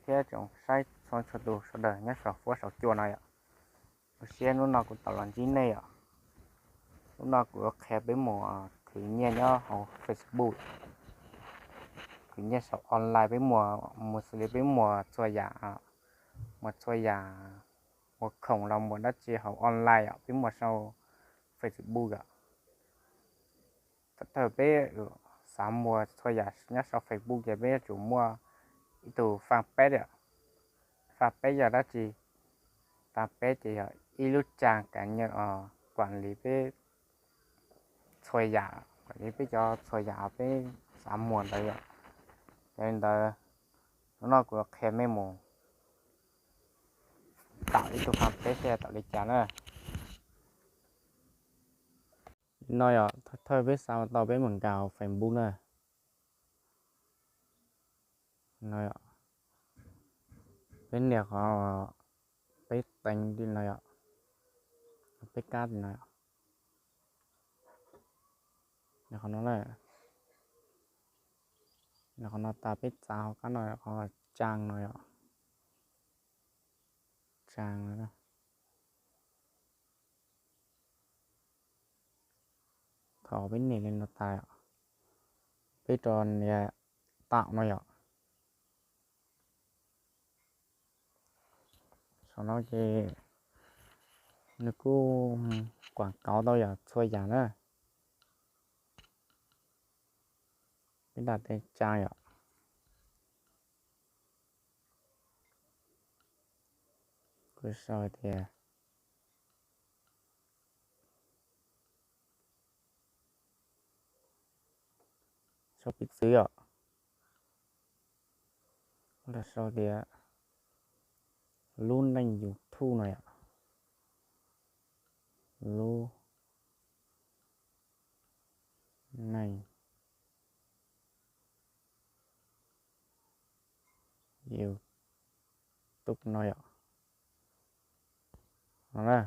thiab tsoom saib txhua txhua tus sawv daws nyob saum fuab saum cua no yom. Zoo siab hnub no kuv tau los ntsib nej yom. Hnub no kuv yuav qhia peb mus khwv nyiaj nyob hauv Facebook, khwv nyiaj saum online, peb muag, mus xws li peb muag txhua yam, muag txhua yam, muag khoom los muag dab tsi hauv online yom, peb muag saum Facebook yom. Thaum peb xav muag txhua yam nyob saum Facebook ces peb yuav tsum muaj ib tug fanpage yom. Fanpage yog dab tsi? Fanpage ces yog ib lub trang cá nhân kuam li peb txhua yam, kuam li peb cov txhua yam peb xav muag ntawd yom. Yog li ntawd, hnub no kuv qhia mej mus tawm ib tug fanpage thiab tawm li cas na. No yom, thawj peb xav ua tau peb mus nkag hauv Facebook na. No yom, peb nias qhov peb teev li no yom, peb kab li no yom. Nias qhov no na, nias qhov no tas peb txav qhov kab no, qhov trang no yom, trang no. Thaum peb nias li no tas, peb rov nias tawm no yom. Saum no ces nws kuj quảng cáo tau yom, txhua yam na. Peb ntam tej trang yom. Kuv sau tias sau piv txwv yom, los sau tias lub neej YouTube no yom, lub neej YouTube no yom. No na,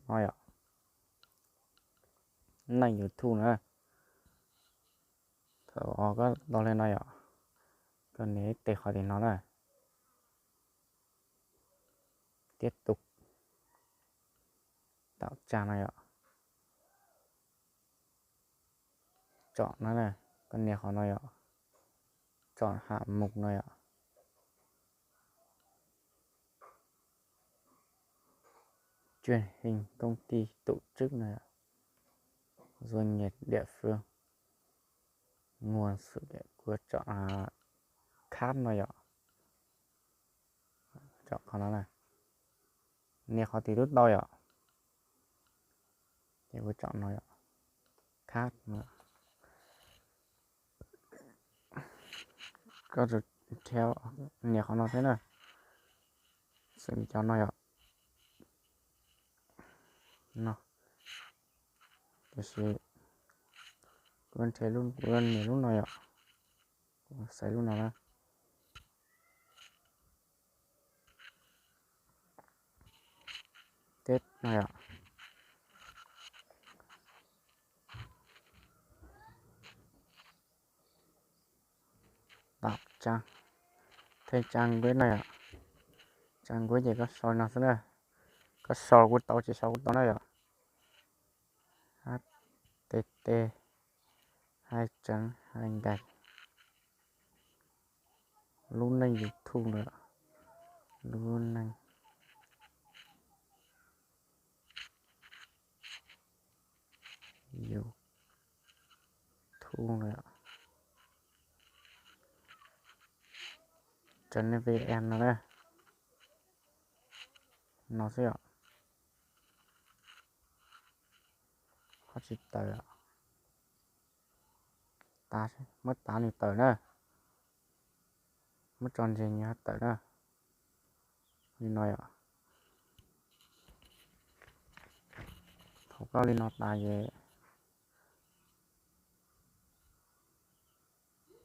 no yom, neej YouTube na. Thaum koj tau li no yom, koj nias tes qhov tim no na, tiếp tục, tawm tsag no yom. Tsom no na, koj nias qhov no yom, tsom hab mus no yom. Truyền hình công ty tổ chức no yom, doanh nghiệp địa phương, nguồn sự kiện, kuv tsom khab no yom. Tsom qhov no na, nias qhov tim lub tau yom. Ces kuv tsom no yom, khab no. Koj nias qhov no thiab na, xws li cov no yom. No, tiam sis kuv nrhiav lub, kuv nias lub no yom, kuv xaiv lub no na. Teb no yom. Tawm tsag, thêm trang web no yom. Trang web ces koj sau no xwb na. Koj sau kuj tau, tsis sau kuj tau na yom. H T T hai chấm hai gạch, lub neej YouTube no, lub neej YouTube no, chấm V N no na. No xwb yom. Ho tsis tawm. Muab tav nws tawm na. Muab tso ntseg nws ho tawm na. Li no yom. Thaum koj li no tas ces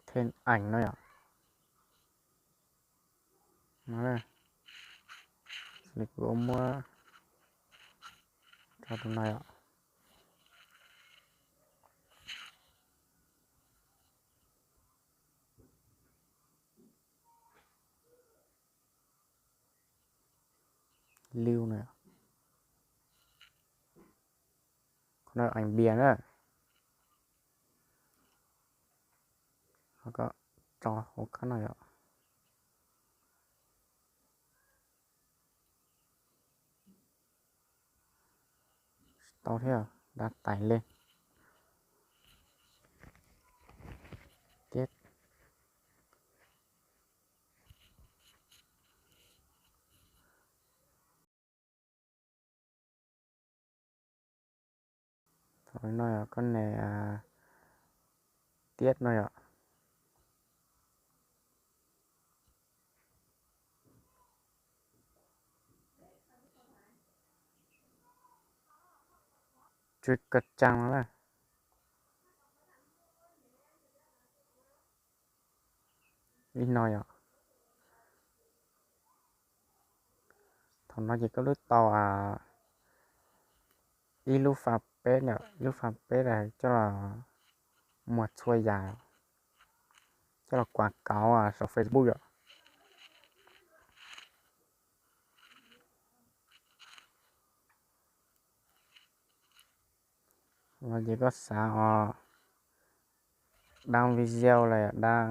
thêm ảnh no yom. Li kuv muab rau tus no yom. Liu no, qhov no ees npias na. Ho koj tso hauv qab no yom. Tsis tau thiab, dab tais li. Tiab. Thaum no yog koj niam tiab no yom. Tsw kawg tsaag no na. Li no yom. Thaum no ces koj lub tau ib lub fanpage yom, ib lub fanpage coj los muag txhua yam, coj los kuam kauv saum Facebook yom. Los ces koj xav os, dab video los yog dab,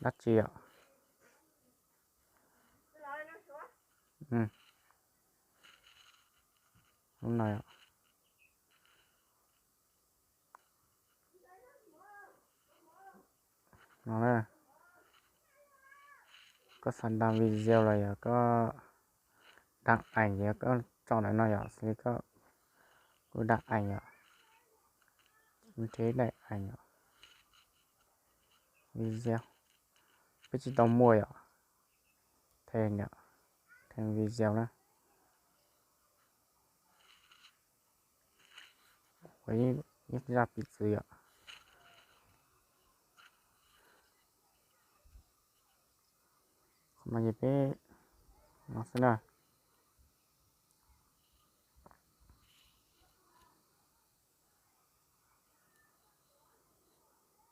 dab tsi yom. Lub no yom. No na, koj xav dab video los yog koj dab ees, yog koj tso ntawm no yom, xws li koj kuj dab ees yom, nrhiav dab ees yom, video, peb tsis tau muaj yom, thêm yom, thêm video na. Ua ib zaj piv txwv yom. Qhov no ces peb no xwb na.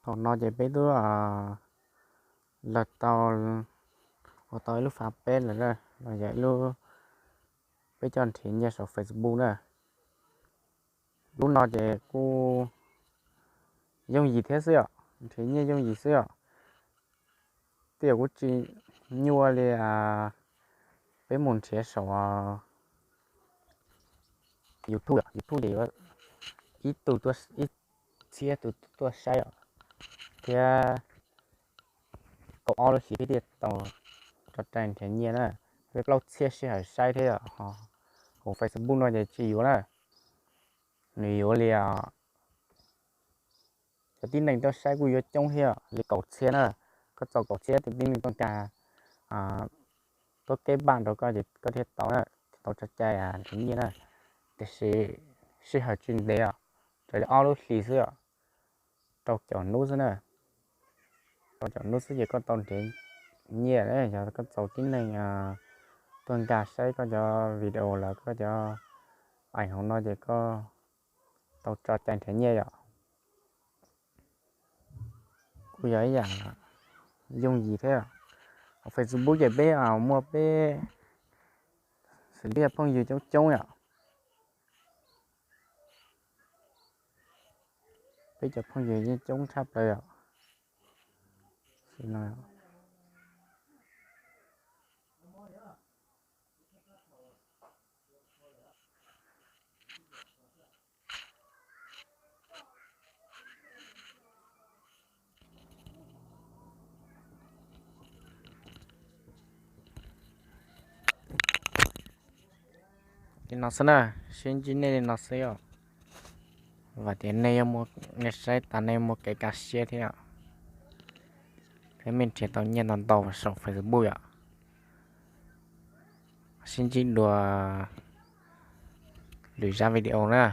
Thaum no ces peb twb los tau, ua tau ib lub fanpage lawm na, los yog ib lub peb coj nrhiav nyiaj saum Facebook na. Lub no ces kuj yooj yim thiab xwb yom, nrhiav nyiaj yooj yim xwb yom. Tej zaum kuj tsis nyuaj li peb mus nrhiav saum YouTube, YouTube ces yuav ib tug, ib txhiab tus tuaj saib os, thiab kaum ob lub hlis peb thiaj tau tso cai nrhiav nyiaj na. Peb plaub txhiab sij hawm saib thiab os. Hauv Facebook no ces tsis yuav na, nws yuav li cov tib neeg tuaj saib kuj yuav coob thiab li kaum txhiab na. Koj txaus kaum txhiab tus tib neeg tuaj nkag, tuaj keb npaj rau koj ces koj thiaj tau na, thiaj tau tso cai nrhiav nyiaj na. Tiam sis sij hawm tsis ntev os, raws li ob lub hlis xwb os, rau caum hnub xwb na. Rau caum hnub xwb ces koj tau nrhiav nyiaj na. Yog koj txaus tib neeg tuaj nkag saib koj cov video los koj cov ees hauv no ces koj tau tso cai nrhiav nyiaj yom. Kuj yog ib yam yooj yim thiab. Hauv Facebook ces peb muaj peb xws li phooj ywg coob coob yom. Peb cov phooj ywg yeej coob tshaj plaws yom. Li no xwb na, sib ntsib nej li no xwb yom. Vam tias nej yuav muaj, nej saib tas nej muaj kev kaj siab thiab yom. Peb mej nrhiav tau nyiaj ntau ntau saum Facebook yom. Sib ntsib dua lwm zaj video na.